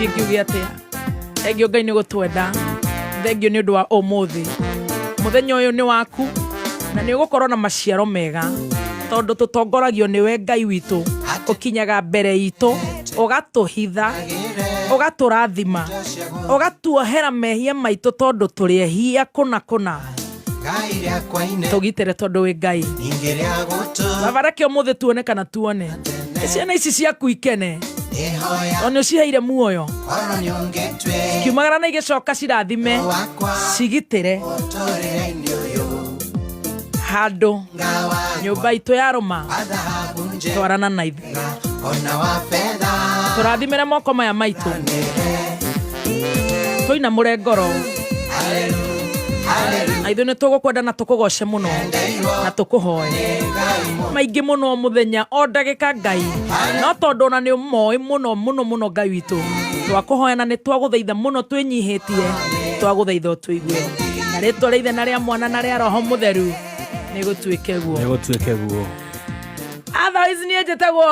Ndiĩ ngiuge atĩa. Thengio Ngai nĩ gũtwenda. Thengio nĩ ũndũ wa ũmũthĩ. Mũthenya ũyũ nĩ waku na nĩ ũgũkorwo na maciaro mega tondũ tũtongoragio nĩwe Ngai witũ. Ũkinyaga mbere itũ ũgatũhitha, ũgatũrathima, ũgatuohera mehia maitũ tondũ tũrĩ ehia kũna kũna. Tũgitĩre tondũ wĩ Ngai. Baba reke ũmũthĩ tuone kana tuone ciana ici ciaku ikene tondũ nĩ ũciheire muoyo kiumagara na igĩcoka cirathime cigitĩre handũ nyũmba itũ ya rũma twarana na ithuĩ tũrathimĩre moko maya maitũ tũinamũre ngoro na ithuĩ nĩ tũgũkwenda na tũkũgoce mũno na tũkũhoe maingĩ mũno mũthenya o ndagĩka Ngai no tondũ ona nĩ moĩ mũno mũno mũno Ngai witũ twakũhoya na nĩ twagũthaitha mũno twĩnyihĩtie twagũthaitha ũtũigue na rĩtwa rĩa ithe na rĩa mwana na rĩa roho mũtheru nĩ gũtuĩke guo. Nĩ gũtuĩke guo. Otherwise niĩ njĩtagwo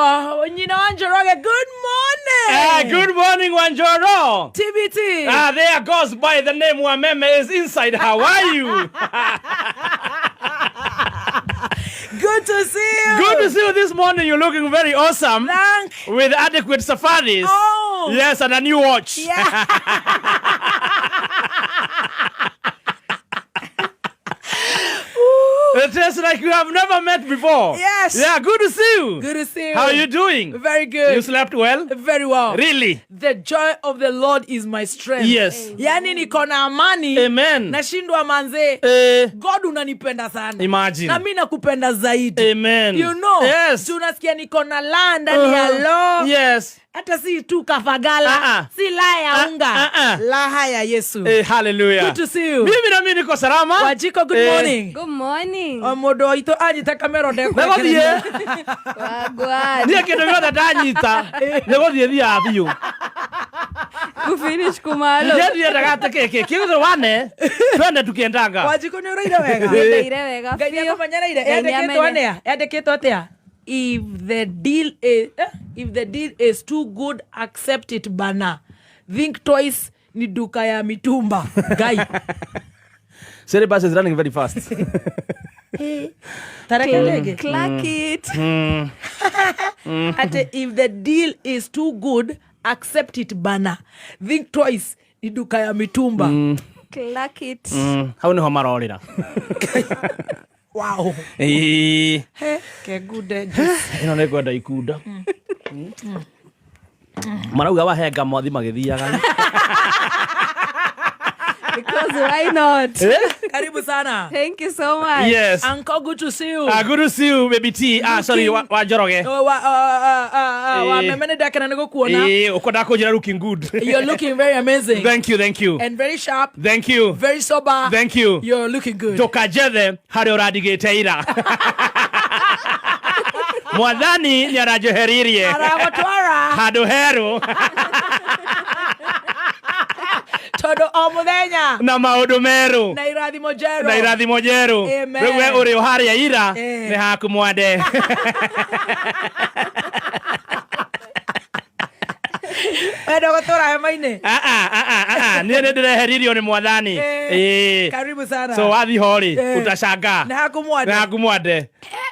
nyina wa Njoroge. Good morning. Good morning, Wanjoro. TBT. There goes by the name Wameme is inside. How are you? Good to see you. Good to see you this morning. You're looking very awesome. Thank. With adequate safaris. Oh. Yes, and a new watch. Yeah. It is like you have never met before. Yes. Yeah, good to see you. Good to see you. How are you doing? Very good. You slept well? Very well. Really? The joy of the Lord is my strength. Yes. Yani niko na amani. Amen. Nashindwa manze. Eh, God unanipenda sana. Imagine. Na mimi nakupenda zaidi. Amen. You know. Yes. Tunasikia niko na la ndani ya lo. Yes. Hata si tu kafagala. Ah-ah. Si la ya Ah, unga. ah-ah. Laha ya Yesu. Eh, hallelujah. Good to see you. Mimi na mimi niko salama. Wajiko, good Eh, morning. Good morning. O mũndũ witũ anyita kamero Nĩgũthiĩ. Wagwan. Niĩ kĩndũ gĩothe ndanyita nĩ gũthiĩ thiaga biũ. Kufinish kumalo. Niĩ ndiendaga atĩ kĩkĩ kĩgũthĩ wane twende tukiendanga. Wajiko nĩ ũraire wega. Nĩndaire wega Ngai biũ. nĩakũmenyereire. Ngai Yandĩkĩtwo nĩamenye. atĩa? Yandĩkĩtwo atĩa? If the deal is, if the deal is too good, accept it bana. Think twice ni duka ya mitumba. Ngai. Syllabus is running very fast. Tareke ndege. Clack it. Ate if the deal is too good, accept it bana. Think twice ni duka ya mitumba. Clack it. Hau niho marorĩra. Wow. Ĩĩ. He, kengunde. Ĩno nĩ ngwenda ikunda. Marauga wahenga mwathi magĩthiaga. Because why not? Karibu sana. Thank you so much. Yes. Uncle, good to see you. Good to see you, baby T. Sorry, wa Njoroge. Oh, wa Eh. meme nĩ ndakena nĩ gũkuona. Ĩĩ, ũkwenda kũnjĩra looking good. You're looking very amazing. Thank you, thank you. And very sharp. Thank you. Very sober. Thank you. You're looking good. Ndũkanjethe harĩa ũrandigĩte ira. Mwathani nĩ aranjeheririe Aragũtwara. handũ herũ Tondũ o mũthenya na maũndũ merũ na irathimo njerũ. na irathimo njerũ. Amen. Rĩu we ũrĩ o harĩa ira Eh. nĩ haku mwande. Wenda gũtũra hema-inĩ. Ah, ah, ah, ah, ah, ah. Niĩ nĩ ndĩreheririo nĩ mwathani. Eh. Ĩĩ. Karibu sana. So wathiĩ ho rĩ, Eh. utashangaa. Nĩ haku mwande. Nĩ haku mwande.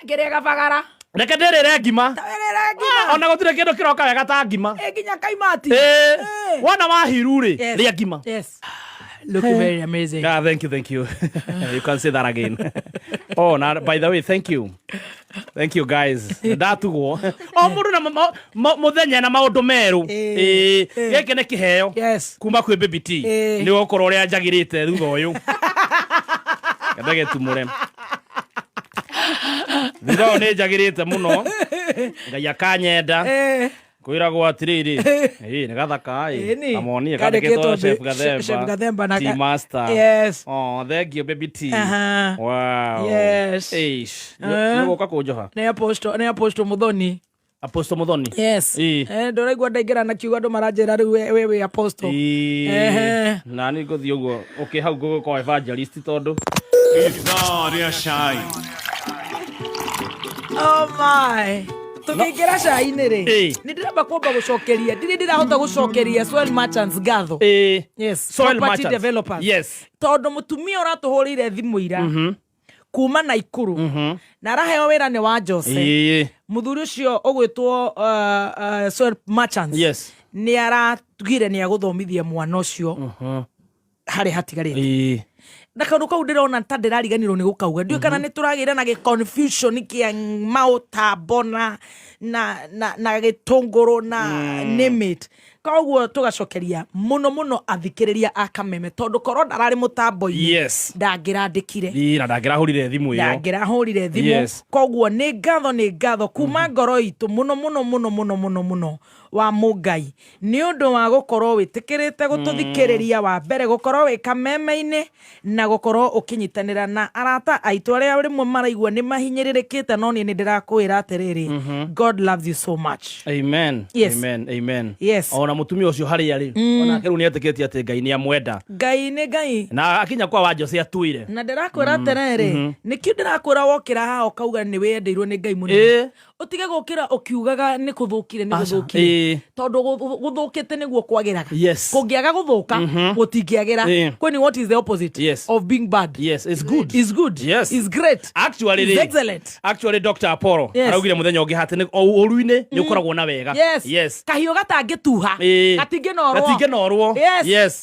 Ngĩrĩa gabagara. Reke ndĩrĩre ngima. Wĩrĩre ngima. Ona gũtirĩ kĩndũ kĩroka wega ta ngima. Ĩ nginya kaimati. Ĩĩ. Eh. Wona wahiru rĩ, Yes. rĩa ngima. Yes. Looking very amazing. Ah, thank you, thank you. You can say that again. Oh, now, by the way, thank you. Thank you guys. Ndatugwo. O mũndũ na mũthenya na maũndũ merũ. Ĩĩ. Ĩĩ. Gĩkĩ nĩ kĩheo. Yes. Kuma kwĩ Baby T. Ĩĩ. Nĩ ũgũkorwo ũrĩa njagĩrĩte thutha ũyũ. Ndagĩtumũre. Thutha ũyũ nĩ njagĩrĩte mũno. Ngai akanyenda. Eh. Kwĩragwo atĩrĩrĩ, ĩĩ nĩ gathaka ĩ. Ĩni. Kamonie Kandĩkĩtwo kandĩkĩtwo Chef Chef Gathemba. Gathemba na Tea Master. Yes. Oh, thank you baby T. Aha. Wow. Yes. Eish. Eh. Nĩ gũka kũnjoha. Nĩ apostle, nĩ apostle Muthoni. Apostle Muthoni. Yes. Ĩĩ. Eh, ndũraigua ndaingĩra na kiugo andũ maranjĩra rĩu we wĩ apostle. Ĩĩ. Ehe. Na niĩ ngũthiĩ ũguo ũkĩ hau ngũgũkorwo evangelist tondũ Ithaa rĩa cai. Oh my. Tũkĩingĩra cai-inĩ rĩ, Ĩĩ. nĩ ndĩramba kwamba gũcokeria, ndirĩ ndĩrahota gũcokeria Soil Merchants ngatho. Ĩĩ. Yes, Soil property merchants. developers. Yes. Tondũ mũtumia ũratũhũrĩire thimũ ira kuma Naikuru na araheo wĩra nĩ wa Jose, Ĩĩ. mũthuri ũcio ũgwĩtwo Soil Merchants Yes. nĩ aratugire nĩ agũthomithia mwana ũcio harĩa hatigarĩte. Ĩĩ. Na kaũndũ kau ndĩrona ta ndĩrariganirwo nĩ gũkauga, ndiũĩ kana nĩ tũragĩire na gĩ confusion kĩa maũtambo na gĩtũngũrũ na name it. Koguo tũgacokeria mũno mũno athikĩrĩria a Kameme, tondũ korwo ndararĩ mũtambo-inĩ, ndangĩrandĩkire. Ĩĩ, na ndangĩrahũrire thimũ ĩyo. Ndangĩrahũrire thimũ. Koguo nĩ ngatho, nĩ ngatho kuma ngoro itũ mũno mũno mũno mũno mũno mũno wa mũngai nĩ ũndũ wa gũkorwo wĩtĩkĩrĩte gũtũthikĩrĩria, wa mbere gũkorwo wĩ Kameme-inĩ na gũkorwo ũkĩnyitanĩra na arata aitũ arĩa rĩmwe maraigua nĩ mahinyĩrĩrĩkĩte, no niĩ nĩ ndĩrakwĩra atĩrĩrĩ, God loves you so much. Amen. Yes. Amen. Amen. Yes. Ona mũtumia ũcio harĩa rĩ, onake rĩu nĩ etĩkĩtie atĩ Ngai nĩ amwenda. Ngai nĩ Ngai. Na akinya kwa wa Jose atuire. Na ndĩrakwĩra atĩrĩrĩ, nĩkĩo ndĩrakwĩra wokĩra haha ũkauga nĩ wĩendeirwo nĩ Ngai mũnene, ũtige gũkĩra ũkiugaga nĩ kũthũkire, nĩ Aca. gũthũkire, tondũ gũthũkĩte nĩguo kwagĩraga. Kũngĩaga gũthũka, gũtingĩagĩra. Kwani what is the opposite of being bad? Yes, it's good. Is good. Is great. Actually, Is rĩ, excellent. Actually, Dr. Apollo araugire muthenya ũngĩ hati nĩ ũru-inĩ nĩ ũkoragwo na wega. Kahiũ gatangĩtuha gatingĩnorwo. Gatingĩnorwo.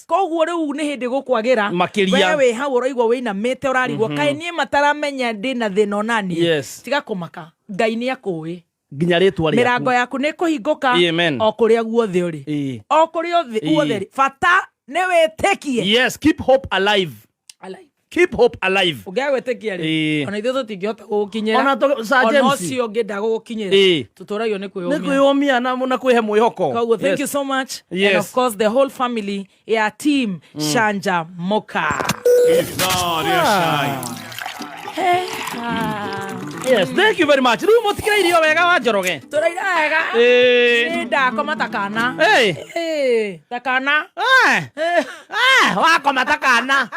Koguo rĩu nĩ hĩndĩ gũkwagĩra. Makĩria. We wĩ hau ũraigua wĩinamĩte, ũrarigwo kaĩ niĩ mataramenya ndĩna thĩna onaniĩ. Tiga kũmaka, Ngai nĩ akũĩ. Nginya rĩtwa rĩaku. Mĩrango yaku nĩ kũhingũka. Amen. O kũrĩa guothe ũrĩ, o kũrĩa guothe ũrĩ, bata nĩ wĩtĩkie. Yes, keep hope alive. Alive. Keep hope alive. Ũngĩaga gwĩtĩkia rĩ, ona ithuĩ tũtingĩhota gũgũkinyĩra. Ona Sir Ona James. ũcio ũngĩ ndagũgũkinyĩra, tũtũragio nĩ Nĩ kwĩyũmia. kwĩyũmia na kwĩhe mwĩhoko. Koguo thank you so much, and of course the whole family ya team Shanja Moka. Ithaa rĩa cai. Yes, thank you very much. Rĩu mũtikĩra irio wega wa Njoroge. Tũraira wega. Nĩ ndakoma ta kana. Ĩĩ, ta kana. Ah, wakoma ta kana.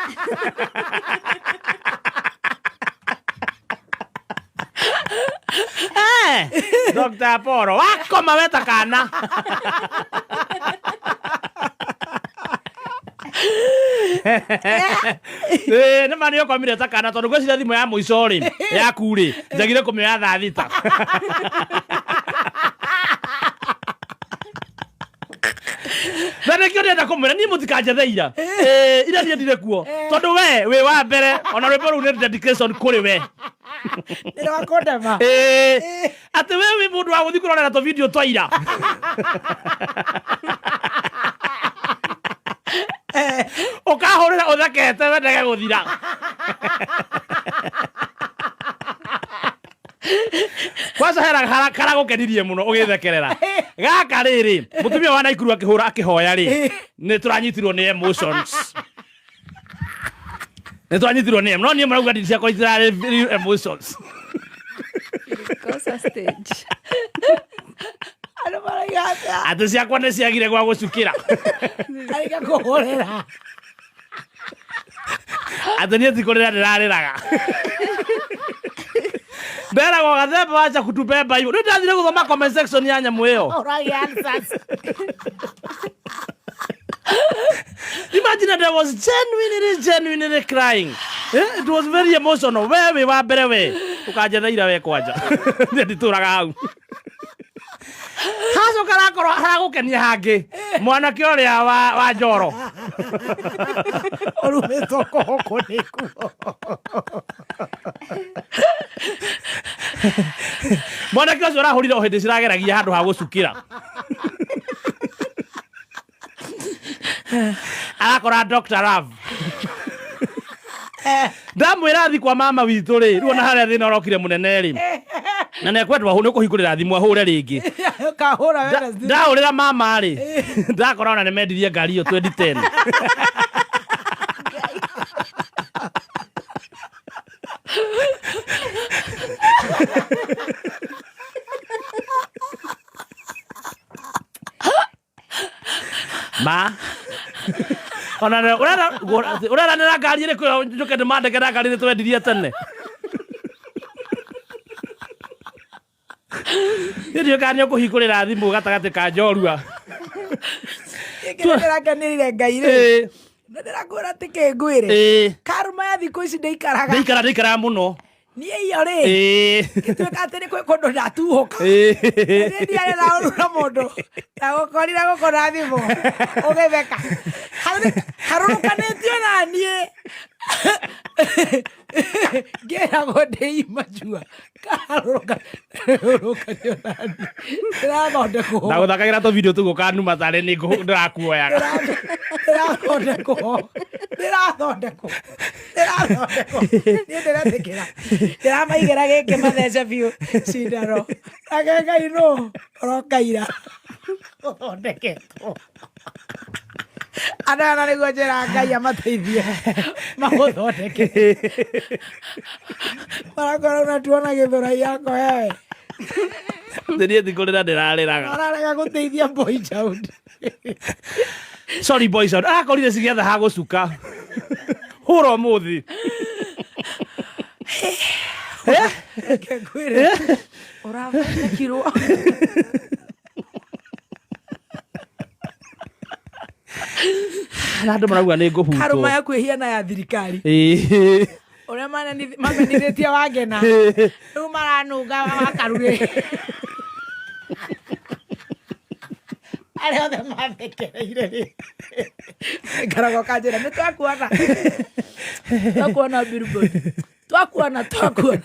Dr. Apollo, wakoma we ta kana. Ĩĩ, nĩ ma nĩ ũkomire ta kana, tondũ ngwĩciria thimũ ya mũico rĩ yaku rĩ njagire kũmĩoya thaa 6. Na nĩkĩo ndĩrenda kũmwĩra niĩ mũtikanjethe ira. Ĩĩ, ira niĩ ndirĩ kuo, tondũ we wĩ wa mbere, ona rwĩmbo rũu nĩ dedication kũrĩ we. Nĩ rwakũndema. Ĩĩ, atĩ we wĩ mũndũ wa gũthiĩ kũrorera tũ video twa ira, ũkahũrĩra ũthekete wendege gũthira. Kwanza hera karagũkenirie mũno ũgĩthekerera gaka rĩrĩ mũtumia wa Naikuru akĩhũra akĩhoya rĩ, nĩ tũranyitirwo nĩ emotions, nĩ tũranyitirwo nĩ, no niĩ marauga ndini ciakwa itirarĩ real emotions. Kosa stage. Andũ maraiga atĩa? Atĩ ciakwa nĩ ciagire gwa gũcukĩra. Arĩkia kũhũrĩra. Atĩ niĩ ti kũrĩra ndĩrarĩraga, nderagwo gathemba wacha kutubeba hivyo. Rĩu ndathire gũthoma comment section ya nyamũ ĩyo. Ũragĩa answers. Imagine, and I was genuinely crying. It was very emotional. We wĩ wa mbere, we ũkanjetha ira we kwanja niĩ nditũraga hau hacoka harakorwo haragũkenia hangĩ mwanake ũrĩa wa njoro. Ũrumĩtwo kũhũkũ nĩkuo. Mwanake ũcio ũrahũrire o hĩndĩ cirageragia handũ ha gũcukĩra, arakora Dr. Love ndamwĩra thi kwa mama witũ rĩ, rĩu ona harĩa thĩna ũrokire mũnene rĩ, na nĩekwendwo nĩ kũhingũrĩra thimũ ahũre rĩngĩ. Kahũra Wednesday. Ndahũrĩra mama rĩ, ndakora ona nĩmendirie ngari ĩyo 2010. Ma ona ũrera ngari ĩrĩkũ ĩyo njũke ndĩmandĩke na ngari nĩ twendirie tene. Nĩ kana nĩ ũkũhingũrĩra thimũ gatagatĩ ka njorua. Gĩkĩ ndĩrakenĩrire Ngai rĩ. Ĩĩ. Na ndĩrakwĩra atĩ kĩngwĩre. Ĩĩ. Karma ya thikũ ici ndĩikaraga. Ndĩikara ndĩikaraga mũno. Niĩ iyo rĩ. Ĩĩ. Gĩtuĩka atĩ nĩ kwĩ kũndũ ndatuhũka. Ĩĩ. Niĩ ndiarĩ na ũru na mũndũ. Ndagũkorire gũkũ na thimũ. Ũgĩtheka. Harũrũkanĩtio na niĩ. Ngĩragwo ndĩ imajua. Karũrũkanio na niĩ. Ndĩrathondekwo. Ndagũthakagĩra tũ video tũu ũkanuma tarĩ nĩ ndĩrakuoyaga. Ndĩrathondekwo. Ndĩrathondekwo. Ndĩrathondekwo. Niĩ ndĩretĩkĩra. Ndĩramaigĩra gĩkĩ mathece biũ cindano. Nake Ngai nũ ũroka ira. Ũthondeketwo. Andũ aya na nĩguo njĩra Ngai amateithie magũthondeke. Marakorwo unatuona gĩthũrai yako wewe. Niĩ ti kũrĩra ndĩrarĩraga. Mararega gũteithia boy child. Sorry boys, arakorire cigĩetha ha gũcuka. Hũra ũmũthĩ. Reke ngwĩre. Ũrathondekirwo. Na andũ marauga nĩ ngũbutwo. Karũma ya kwĩhia na ya thirikari. Ĩĩ. Ũrĩa mamenithĩtie Wangena. Rĩu maranunga wakarurĩ. Arĩa othe mathekereire rĩ. Ngaragwo kanjĩra nĩ twakuona. Twakuona billboard. Twakuona twakuona.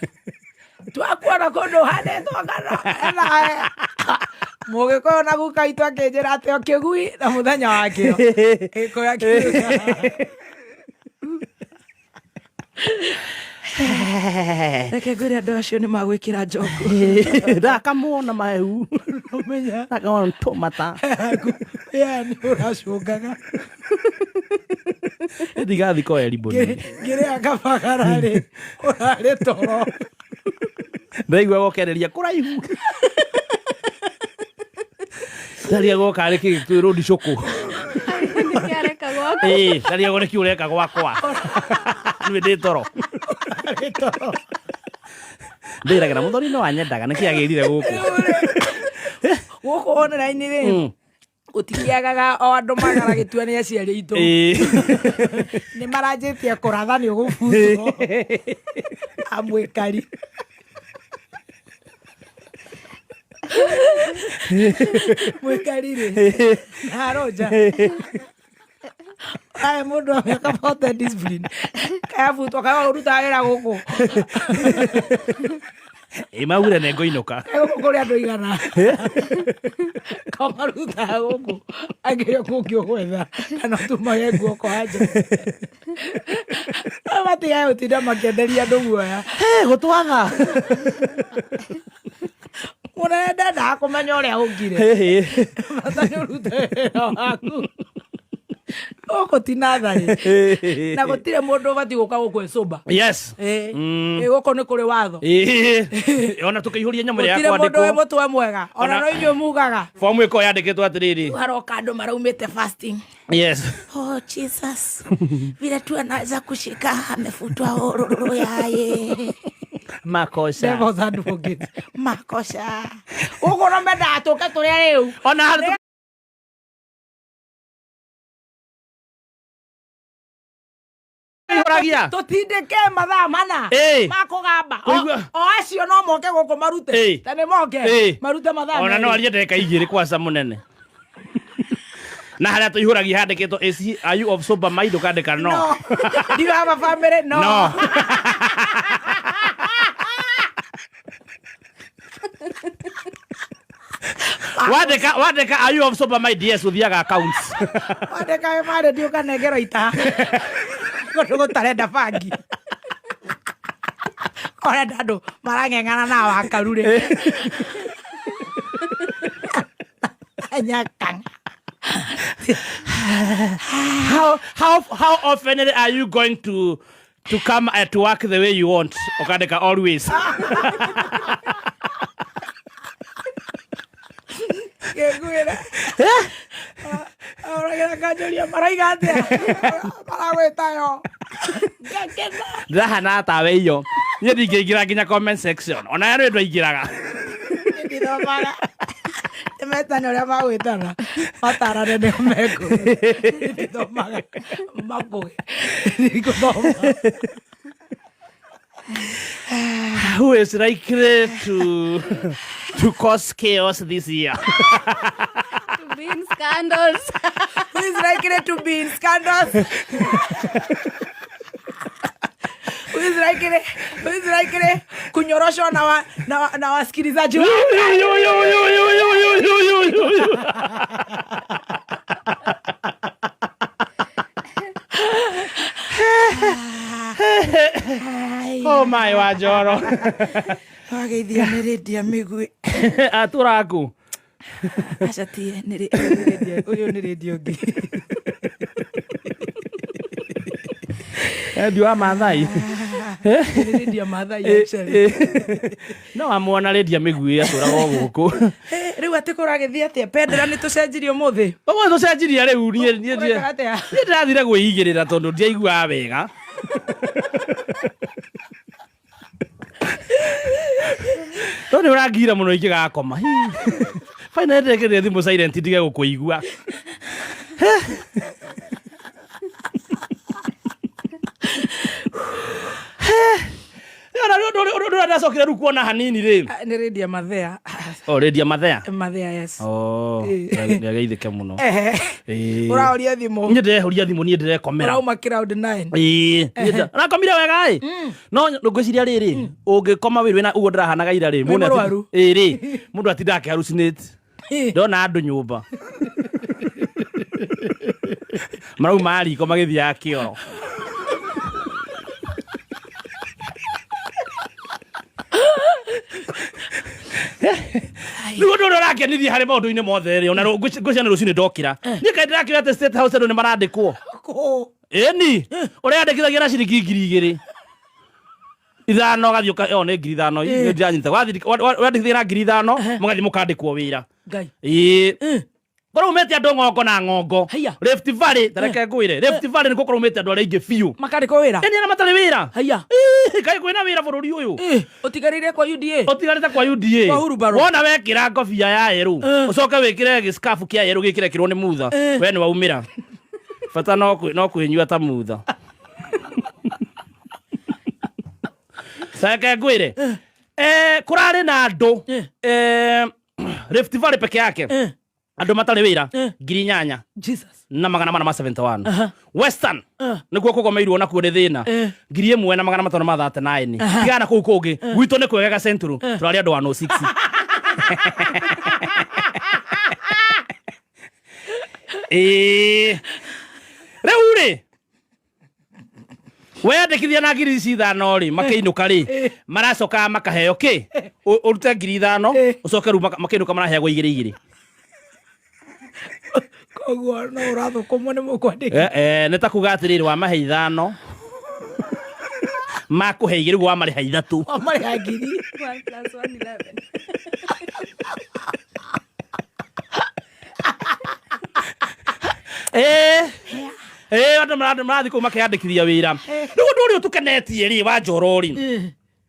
Twakuona kũndũ ũhandĩtwo ngano. Ena Mũgĩkũyũ na guka witũ akĩnjĩra atĩ o kĩgui na mũthenya wakĩo. Gĩkũyũ akiuga. Reke ngwĩre andũ acio nĩ magwĩkĩra njoku. Ndakamuona mahehu. Ũmenya. Ndakamuona tũmata. Yani ũracũngaga. Ndigathi kwa Eriboni. Ngĩrĩa kabagara rĩ, ũrarĩ toro. Ndaigua gokereria kũraihu. Ndaria goka arĩ kĩ kwĩ rũndi cũkũ. Nĩkĩ areka gwakwa? Ĩĩ, ndaria go nĩkĩ ũreka gwakwa. Niĩ ndĩ toro. Ũrarĩ toro. Ndĩragĩra mũthoni no anyendaga nĩkĩ agĩrire gũkũ. Gũkũ online rĩ, gũtikĩagaga o andũ magaragĩtua nĩ aciari aitũ. Ĩĩ. Nĩ maranjĩtie kũratha nĩ ũgũbutwo. Amwĩkari. Mwĩkari rĩ, na Roger. Aya mũndũ wa mĩaka 40 discipline. Kayabutwo kaya ũrutaga wĩra gũkũ. Ĩ maugire nĩ ngũinũka. Kaĩ gũkũ kũrĩ andũ igana. Kamarutaga gũkũ angĩrĩ kũngĩ ũgwetha kana ũtumage nguo kwanja. Matigage gũtinda makĩenderia andũ guoya. Gũtwaga. Mũnene ndendaga kũmenya ũrĩa ũngire. Bata nĩ ũrute wĩra waku. Gũkũ ti natharĩ. Na gũtirĩ mũndũ ũbatiĩ gũka gũkũ e sober. Yes. Ĩĩ. Ĩĩ, gũkũ nĩ kũrĩ watho. Ĩĩ. Ona tũkĩihũria nyamũ ĩrĩa ya Gũtirĩ mũndũ wĩ kwandĩkwo. mũtwe mwega. Ona Ona- no inyuĩ mugaga. Fomu ĩkoragwo yandĩkĩtwo atĩrĩrĩ. Haroka andũ maraumĩte fasting. Yes. Oh Jesus. Vile tu anaweza kushika amefutwa ororo yaye. Makosa. Devil's advocate. Makosa. Gũkũ no mendaga tũke tũrĩa rĩu. Ona harĩ tũihũragia. Tũtindĩke mathaa mana Ĩĩ. ma kũgamba. O Kũigua- o acio no moke gũkũ marute. Ĩĩ. Ta nĩ moke Ĩĩ. marute mathaa Ona no merĩ. arie ndagĩka igĩrĩ kwaca mũnene. Na harĩa tũihũragia handĩkĩtwo is he, are you of sober mind ũkandĩka no. No. Do you have a family? No. No. Wandĩka wandĩka are you of sober mind yes ũthiaga accounts. Wandĩka wĩ marĩ ndi ũkanengerwo ita. Kũndũ gũtarenda bangi. Ũrenda andũ marang'eng'ana na wakaru rĩ. Nyakanga. How often are you going to come at work the way you want? Ũkandĩka always. Ngĩngwĩra. Ahũragĩra kanjũria maraiga atĩa? Maragwĩta yo. Ngakena. Ndĩrahana tawe iyo. Niĩ ndingĩingĩra nginya comment section. Ona ya nĩ ndwaingĩraga. Ndithomaga. Nĩmetane ũrĩa magwĩtana matarane nĩo mekũgĩ. Ndithomaga makũgĩ. Ndigũthoma. Who is likely to cause chaos this year? To be in scandals. Who is likely to be in scandals? Who is likely, who is likely kunyoroshwa na wasikilizaji wa Yu, yu, yu, yu, yu, yu, yu, yu, yu, yu. Oh my wa Njoro. Wageithio nĩ Lydia Mĩgui. Atũraku. Aca ti nĩ Lydia, ũyũ nĩ Lydia ũngĩ. Endio wa Maathai. Nĩ Lydia Maathai actually. No amuona Lydia Mĩgui atũraga o gũkũ. Rĩu atĩ kũragĩthiĩ atĩa? Bendera nĩ tũcenjirie ũmũthĩ. Ũmũthĩ tũcenjirie rĩu niĩ niĩ Ũreka atĩa? niĩ ndĩrathire gwĩigĩrĩra tondũ ndiaiguaga wega. No nĩ ũrangira mũno ingĩgakoma. Finally ndĩrekĩrire thimũ silent ndige gũkũigua. Ona ũndũ ũrĩa ndacokire rĩu kuona hanini rĩ. Ah, nĩ Lydia Mathea. Oh, Lydia Mathea. Mathea, yes. Oh, nĩageithĩke mũno. Ĩĩ. Ũrahoria thimũ. Niĩ ndĩrehoria thimũ, niĩ ndĩrekomera. Ũrauma cloud nine. Ĩĩ, niĩ rakomire wega ĩ. No ngwĩciria rĩrĩ, ũngĩkoma wĩrĩ wĩna ũguo ndĩrahanaga ira rĩ, mũndũ mũrwaru. Ĩĩ rĩ, mũndũ atindaga akĩhalucinate. Ndona andũ nyũmba. Marauma riko magĩthiaga kĩoro. Rĩu ũndũ ũrĩa ũrangenithia harĩ maũndũ-inĩ mothe rĩ, ona ngwĩciria nĩ rũcinĩ ndokĩra. Niĩ kaĩ ndĩrakĩũria atĩ State House andũ nĩ marandĩkwo. Kũ? Ĩni, ũreyandĩkithagia na ciringi 2,000. 5 ũgathiĩ o nĩ 5,000 nĩ ndĩranyita. Wandĩkithia na 5,000 mũgathiĩ mũkandĩkwo wĩra. Ngai. Ĩĩ. Korwo umĩte andũ ng'ongo na ng'ongo. Haiya. Rift Valley, ta reke ngwĩre, Rift Valley nĩkuo kũraumĩte andũ arĩa aingĩ biũ. Makandĩkwo wĩra? Ĩni arĩa matarĩ wĩra. Haiya. Ĩĩ, kaĩ kwĩna wĩra bũrũri ũyũ? Ũtigarĩire kwa UDA? Ũtigarĩte kwa UDA. Kwa hurubaro. Wona wekĩra ngobia ya yerũ, ũcoke wĩkĩre gĩscarf kĩa yerũ gĩkĩrekĩrwo nĩ mutha. We nĩ waumĩra. Bata no kwĩnyua ta mutha. Reke ngwĩre. Kũrarĩ na andũ, Rift Valley peke yake. Andũ matarĩ wĩra, 8,000. Jesus. Na magana mana ma 71. Western. Nĩkuo kũgomeirwo nakuo nĩ thĩna. 1,539. Tigana kũu kũngĩ. Gwitũ nĩ kwegega Central. Tũrarĩ andũ 106. Ĩĩ. Rĩu rĩ, weyandĩkithia na ngiri ici 5 rĩ, makĩinũka rĩ, maracoka makaheo kĩ? Ũrute 5,000, ũcoke rĩu makĩinũka maraheagwo igĩrĩ igĩrĩ. Koguo no ũrathũkũmwo nĩ mũkwandĩki. Nĩ ta kuga atĩrĩrĩ, wamahe 5, makũhe igĩrĩ, ũguo wamarĩha 3. Wamarĩha ngiri. 1 plus 1, 11. Andũ marathiĩ kũu makeyandĩkithia wĩra. Rĩu ũndũ ũrĩa ũtũkenetie rĩ, wa Njoro rĩ,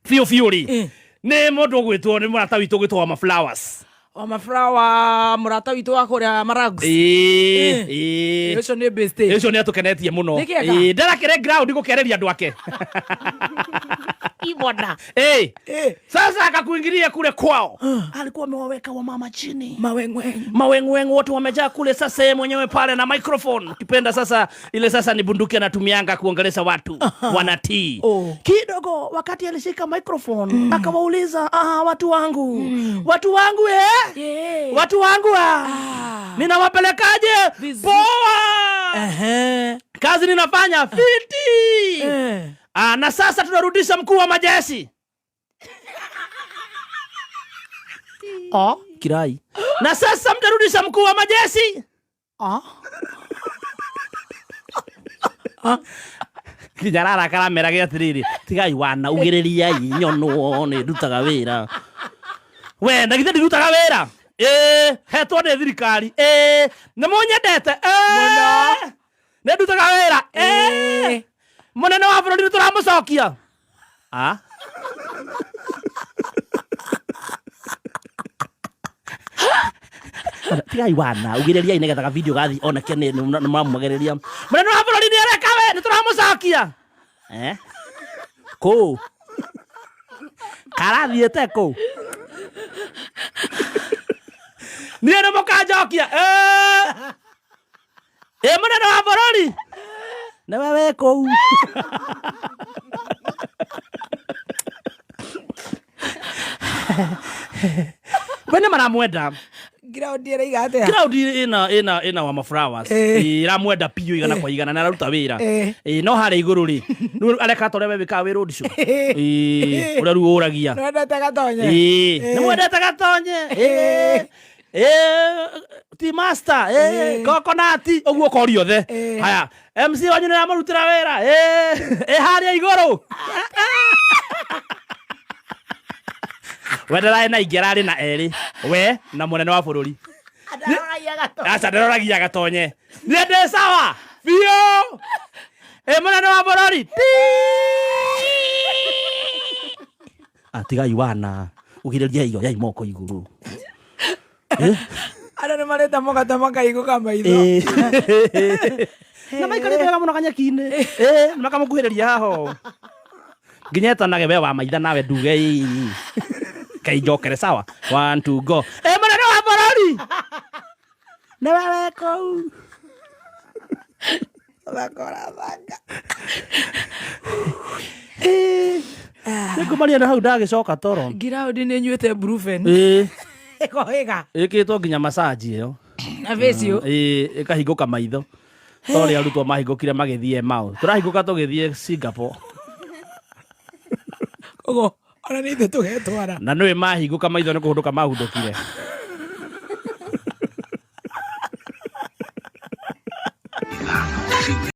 biũ biũ rĩ, nĩ mũndũ ũgwĩtwo, nĩ mũrata witũ ũgwĩtwo Wama Flowers. Wama Flower, mũrata witũ wa kũrĩa Marags. Ĩĩ, ĩĩ. Ũcio nĩ bestie. Ũcio nĩ atũkenetie mũno. Nĩ kĩega? Ĩĩ, ndarakĩre ground gũkereria andũ ake. Ibona. Ĩĩ. Sasa akakuingilia kule kwao. Alikuwa amewaweka wamama chini. Mawengweng. Mawengweng wote wamejaa kule. Sasa yeye mwenyewe pale na microphone. Ukipenda sasa ile sasa ni bunduki anatumianga kuongelesha watu. Wanatii. Kidogo wakati alishika microphone, akawauliza, watu wangu. Watu wangu, eh? Watu wangu, ah. Ninawapelekaje? Vizuri. Poa. Kazi ninafanya fiti. Na sasa tunarudisha mkuu wa majeshi. Kirai. Na sasa mtarudisha mkuu wa majeshi. Kinyarara karamera atĩrĩrĩ, tigai wana ugĩrĩriai nyonwo nĩ ndutaga wĩra. We, na githĩ ndirutaga wĩra? Ĩĩ, hetwo nĩ thirikari. Ĩĩ, nĩ mũnyendete? Ĩĩ. Mũno. Nĩ ndutaga wĩra? Ĩĩ. Mũnene wa bũrũri nĩ tũramũcokia. Tigai wana ugirĩriai nĩgetha ga video gathi oneke nĩ nĩ mũramumagĩrĩria mũnene wa bũrũri nĩ areka we nĩ tũramũcokia. Eh? Kũ karathiĩte kũ niĩ nĩ mũkanjokia. Eh! Ĩ mũnene wa bũrũri nĩwe wĩ kũu. We nĩ maramwenda. Ground ĩraiga atĩa? Crowd ina wa flowers. Iramwenda piũ igana kwa igana na araruta wĩra. No harĩa igũrũ rĩ rĩu areka ta ũrĩa we wĩkaga wĩ road show. Ũrĩa rĩu ũragia. Nĩwendete Gatonye? Nĩ mwendete Gatonye? Ti master coconut ũguo ũkoria othe. Haya, MC wanyu nĩ aramũrutĩra wĩra ĩ harĩa igũrũ we ndararĩ na ingĩ, ararĩ na erĩ, we na mũnene wa bũrũri. Aca, ndĩroragia Gatonye. Niĩ ndĩ sawa biũ. Ĩ mũnene wa bũrũri ti atigai wana ugirĩria iyo yai moko igũrũ. Andũ nĩ marĩte mũgate makaigũka maitho. Na maikarĩte wega mũno kanyeki-inĩ. Nĩ makamũkuhĩrĩria haho nginya etanage we wa maitha nawe nduge ĩ kai njokere sawa. One, two, go. Ĩ mũnene wa bũrũri nĩwe wĩ kũu. Thaka ũrathaka. Nĩngũmaria na hau ndagĩcoka toro. Ground nĩ nyuĩte Brufen. Ĩkohĩga. Ĩkĩtwo nginya massage ĩyo. Na facial. Ĩkahingũka maitho ta ũrĩa arutwo mahingũkire magĩthiĩ Emau, tũrahingũka tũgĩthiĩ Singapore. Koguo ona nĩ ithuĩ tũgetwara. Na nĩwe mahingũka maitho nĩ kũhũndũka mahundũkire.